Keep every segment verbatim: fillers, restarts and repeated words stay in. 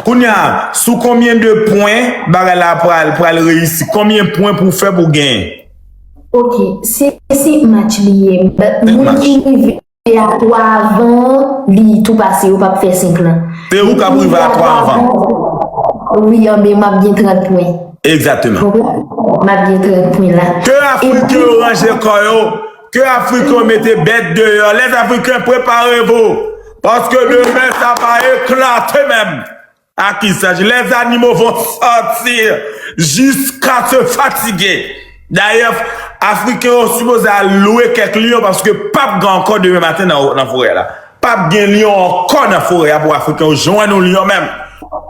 Kounye a, sou konbyen de pwen bagay la pral, pral reyisi? Konbyen pwen pou fè pou genyen? Ok, se senk match li ye. But moun ki rive a twa avan, li tou pase, yo p ap fè senk lan. Se ou k ap rive a twa avan. Wi, anben m ap gen trant pwen. Egzakteman. M ap gen trant pwen la. Ke Afriken yo ranje kò yo, ke Afriken yo mete bèt deyò. Les Africains, préparez-vous. Paske demen sa va eklate menm. À qui s'agit? Les animaux vont sortir jusqu'à se fatiguer. Dayè, Afriken yo sipoze al lwe kèk lyon paske p ap gen ankò demen maten nan, nan forè la. P ap gen lyon ankò nan forè a pou Afriken yo jwenn yon lyon menm.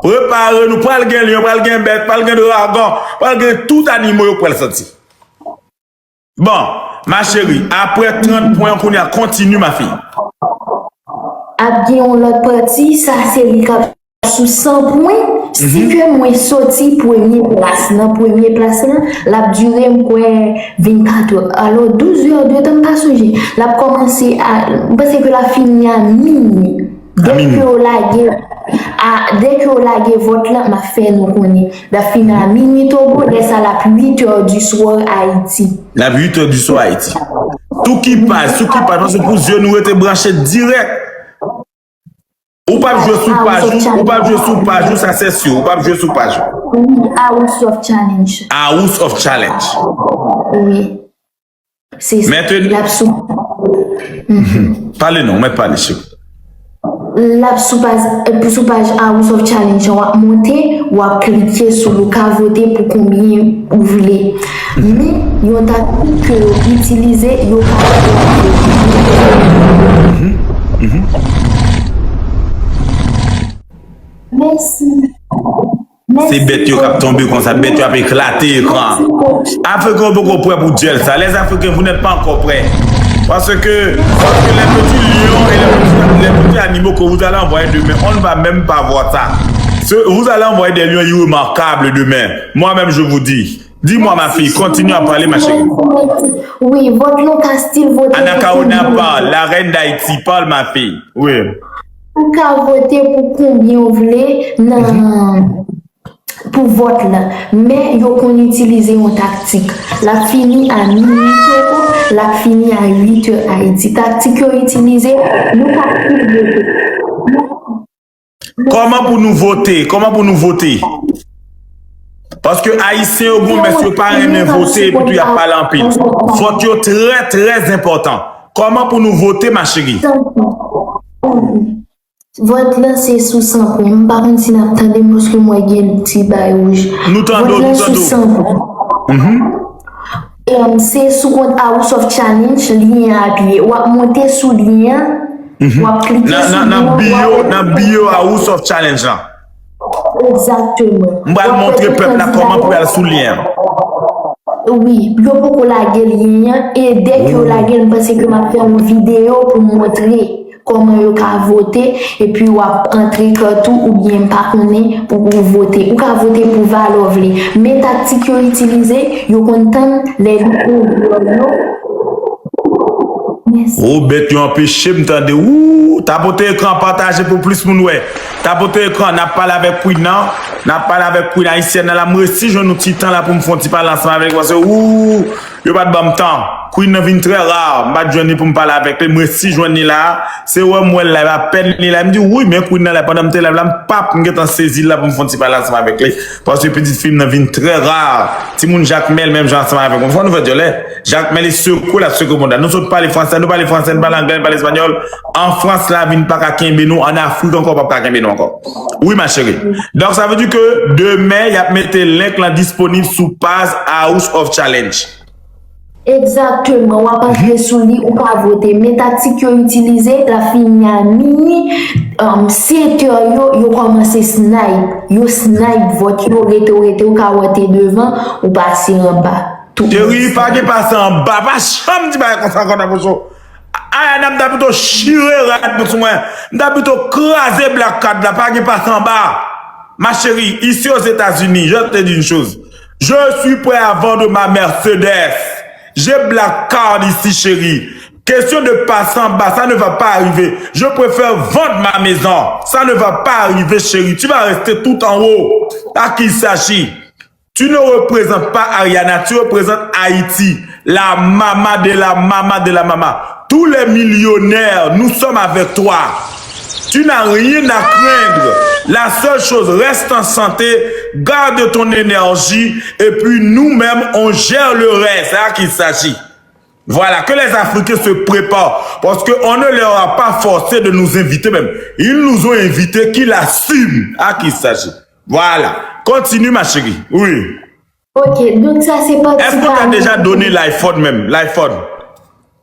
Prepare nou, pral gen lyon, pral gen bèt, pral gen dragon, pral gen tout animo yo pral soti. Bon, ma chérie, apre trant pwen kounye a, continue ma fille. Ap gen yon lòt pati, sa se li k ap sou san pwen. Si ke mwen soti premye plas, nan premye plas lan, l ap dire m kwè vennkat è. Alò, douz è de tan, m pa sonje. L ap kòmanse a, m panse ke l ap fini a minui. Dèke yo lage, a, dèke yo lage vòt lan, m ap fè nou konnen. L ap fini a minui Togo, lè sa l ap uit è du soir Ayiti. L ap uit è du soir Ayiti. Sou ki paj, sou ki paj, paske pou zye nou rete branche dirèk. Ou p ap jwe sou paj ou, ou p ap jwe sou paj ou, sa se si, ou p ap jwe sou paj ou. Wi, House of Challenge. House of Challenge. Wi. Se sa, l ap sou. Pale non, ou mèt pale, cheri. L ap sou paj, sou paj House of Challenge, w ap monte, w ap klike sou l, ou ka vote pou konbyen ou vle. Men, yon taktik ke yo itilize, yo ka. Mèsi. Se bèt yo k ap tonbe konsa, bèt yo ap eklate ekran an. Afriken yo poko prè pou dyèl sa. Les Africains, vous n'êtes pas encore prêts. Parce que, parce que les petits lions et les petits, les petits animaux que vous allez envoyer demain, on ne va même pas voir ça. Ce- vous allez envoyer des lions irremarquables demain. Moi-même, je vous dis. Dis-moi, ma fille, continue à parler, ma chérie. Wi, vòt nou ka still vote. Anacaona parle, la reine d'Haïti, parle, ma fille. Oui. Ou ka vote pou konbyen ou vle nan pou vòt la. Men yo konn itilize yon taktik. L ap fini a minui Togo, l ap fini a uit è Ayiti. Taktik yo itilize, nou ka still vote. Kòman pou nou vote? Kòman pou nou vote? Paske Ayisyen yo gon mès, yo pa renmen vote, epi tou y ap pale anpil. Vòt yo trè, trè enpòtan. Kòman pou nou vote, ma chérie? Vòt lan se sou san pwen. M pa konn si n ap tande m paske m wè gen ti bay wouj. Nou tande w, nou tande w. Vòt lan sou san pwen. Em, se sou kont House of Challenge, lyen an apiye. W ap monte sou lyen an, w ap klike sou lyen an, w ap. Nan bio, nan bio House of Challenge lan. Egzakteman. M pral montre pèp la kòman pou y al sou lyen an. Wi, yo poko lage lyen an, e dèk yo lage l, m panse ke m ap fè yon videyo pou m montre kòman yo ka vote, epi w ap antre kart ou, oubyen m pa konnen, pou ou vote. Ou ka vote pou valè w vle. Men taktik yo itilize, yo konn tann lè li ouvè yo. Mèsi. O, bèt yo anpeche m tande. Wou, tapote ekran, pataje pou plis moun wè. Tapote ekran, n ap pale avèk Queen nan. N ap pale avèk Queen ayisyèn nan la. M resi jwenn yon ti tan la pou m fè yon ti pale ansanm avèk li. Paske, wou, yo pa t ban m tan. Queen nan vin trè ra. M pa t jwenn li pou m pale avèk li. M resi jwenn li la. Se wè m wè l la, apèn li la. M di, wi, men Queen nan la. Pandan m te live la, m pap, m gentan sezi l la pou m fè yon ti pale ansanm avèk li. Paske pitit fi m nan vin trè ra. Timoun Jakmèl, menm jan ansanm avèk mwen. Fò nou fè dyòlè. Jakmèl li sekwe, l ap sekwe moun la. Nou sot pale fransè, nou pale fransè, nou pale anglè, nou pale espanyòl. An Frans la, vin pa ka kenbe nou. An Afrik ankò, p ap ka kenbe nou ankò. Wi, ma chérie. Donk, sa vle di ke demen, y ap mete link lan disponib sou paj House of Challenge. Egzakteman, w ap antre sou li, ou ka vote. Men taktik yo itilize, l ap fini a minui, um, sèt è yo, yo kòmanse snipe. Yo snipe vòt yo, rete w rete, ou ka wè w te devan, ou pase anba. Tout moun. Cheri, pa gen pase anba, pa janm di bagay konsa ankò nan bouch ou. Ayana, m ta pito chire rad mwen sou mwen. M ta pito kraze black card la, pa gen pase anba. Ma chérie, ici aux États-Unis, je te dis une chose. Je suis prêt à vendre ma Mercedes. J'ai black card ici, chérie. Question de passer en bas, ça ne va pas arriver. Je préfère vendre ma maison. Ça ne va pas arriver, chérie. Tu vas rester tout en haut. À qui il s'agit? Tu ne représentes pas Ariana, tu représentes Haïti. La mama de la mama de la mama. Tous les millionnaires, nous sommes avec toi. Tu n'as rien à craindre. La seule chose, reste en santé, garde ton énergie, et puis nous-mêmes, on gère le reste. C'est à qui il s'agit. Voilà, que les Africains se préparent, parce qu'on ne leur a pas forcé de nous inviter même. Ils nous ont invités, qu'ils assument. À qui il s'agit. Voilà. Continue, ma chérie. Oui. Ok, donc ça c'est pas... Est-ce qu'on t'a déjà donné l'iPhone même? L'iPhone.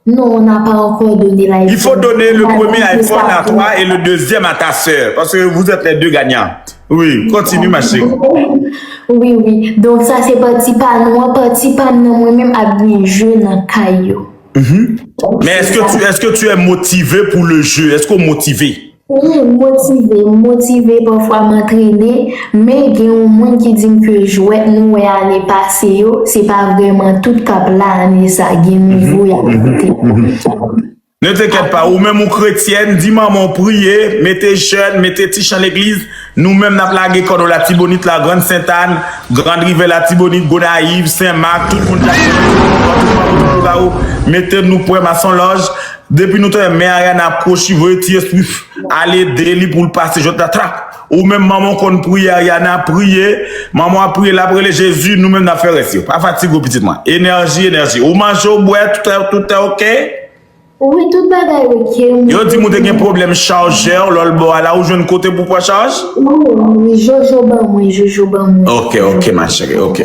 Non, on n'a pas encore donné l'iPhone. Il faut donner le premier iPhone à toi et le deuxième à ta sœur, parce que vous êtes les deux gagnants. Oui, continue, ma chérie. Oui, oui. Donc ça c'est parti pa nou, parti pa m nan, mwen menm ap gen je nan kay yo. Mais est-ce que tu est-ce que tu es motivé pour le jeu? Est-ce qu'on motivé? Wi, motive, motive, pafwa m antrene, men gen yon moun ki di m ke jwèt nou wè ane pase yo, se pa vrèman tout k ap la ane sa, gen nouvo y ap monte. Ne t'inquiète pas, ou menm ou kretyèn, di manman w priye, mete jèn, mete ti chan legliz, nou menm n ap lage kò nou Latibonit la, Grann Sentàn, Grand Rivière, Latibonit, Gonayiv, Senmak, tout moun Latibonit, tout moun Pòtoprens, tout moun Logawou, mete nou prè Masonlòj, depi nou tande men Ariana ap kwochi, voye ti espri, al ede li pou l pase jwèt la, trak. Ou menm manman w konn priye, Ariana priye, manman w ap priye, l ap rele Jezi, nou menm n ap fè rès yo. Pa fatige w pitit mwen. Enèji, enèji. Ou manje, w bwè, tout est, tout est ok? Wi, tout bagay ok. Yo di m ou te gen pwoblèm chajè, lè w al bò a la, ou jwenn kote pou pran chaj? Wi, wi, Jojo ban mwen, Jojo ban mwen. Ok, ok, ma chérie, ok.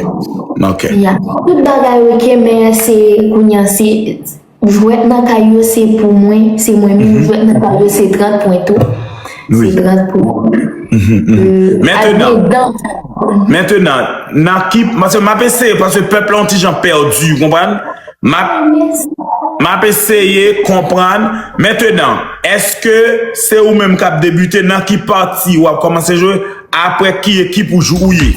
Ok. Ya. Tout bagay ok, men se kounye a se jwèt nan kay yo se pou mwen, se mwen menm, jwèt nan kay yo se trant pwen tou. Se trant pwen. Maintenant, maintenant, nan ki, paske m ap eseye, paske pèp la yon ti jan pèdi, ou konprann? M ap, m ap eseye konprann. Maintenant, èske se ou menm k ap debite? Nan ki pati w ap kòmanse jwe? Apre ki ekip ou jwe, ou ye?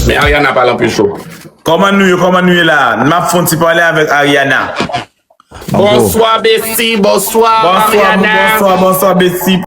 Men Ariana pa l anpeche w. Kòman nou ye, kòman nou ye la? M ap fè yon ti pale avèk Ariana. Bonswa Besi, bonswa Bonswa, Ariana. Bonswa, bonswa Besi.